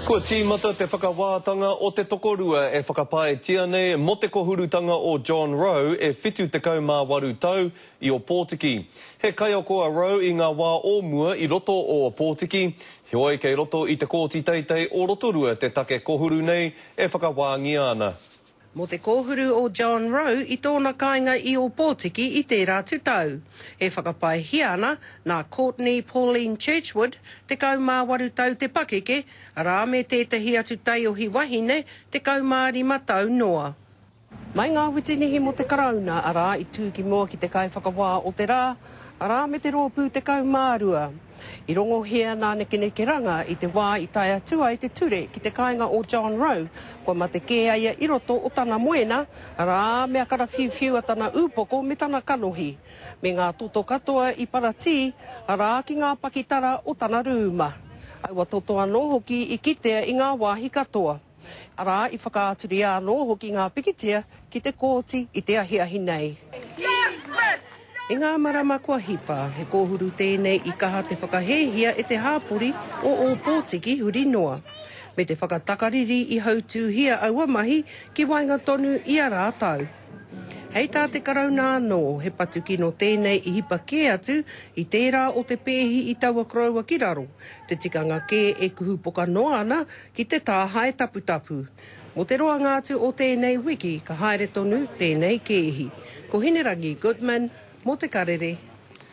Kua tīmata te whakawātanga o te tokorua e whakapaetia nei mō te kohurutanga o John Rowe e 78 tau i Ōpōtiki. He kaiako a Rowe i ngā wā o mua i roto o Ōpōtiki, heoi kei roto i te Kōti Teitei o Rotorua te take kohuru nei e whakawāngia ana. Mō te kōhuru o John Rowe i tōna kāinga i Ōpōtiki i tērā atu tau. E whakapaehia ana, nā Courtney Pauline Churchwood, 18 tau te pakeke, arā me tētahi atu taiohi wahine, 15 tau noa. Mai ngā witinihi mō te Karauna, arā, i tū ki mua ki te kaiwhakawā o te rā, arā, me te rōpū 12. I rongohia nā nekenekeranga i te wā i tae atu ai te ture ki te kāinga o John Rowe, kua mate kē a ia i roto o tana moena, arā, mea karawhiuwhiua tana ūpoko me tana kanohi, me ngā toto katoa i paratī, arā, ki ngā pakitara o tana rūma. Aua toto anō hoki i kitea i ngā wāhi katoa. Arā, i whakaaturia anō hoki ngā pikitia ki te kōti i te ahiahi nei. I ngā marama kua hipa, he kōhuru tēnei i kaha te whakahēhia e te hāpori o Ōpōtiki huri noa, me te whakatakariri i hautūhia aua mahi ki waenga tonu i a rātou. Hei tā te Karauna anō, he patu kino tēnei i hipa kē atu i tērā o te pēhi i taua koroua ki raro, te tikanga kē e kuhu poka noa ana ki te tāhae taputapu. Mō te roanga atu o tēnei wiki ka haere tonu tēnei kēhi. Ko Hinerangi Goodman mō Te Karere.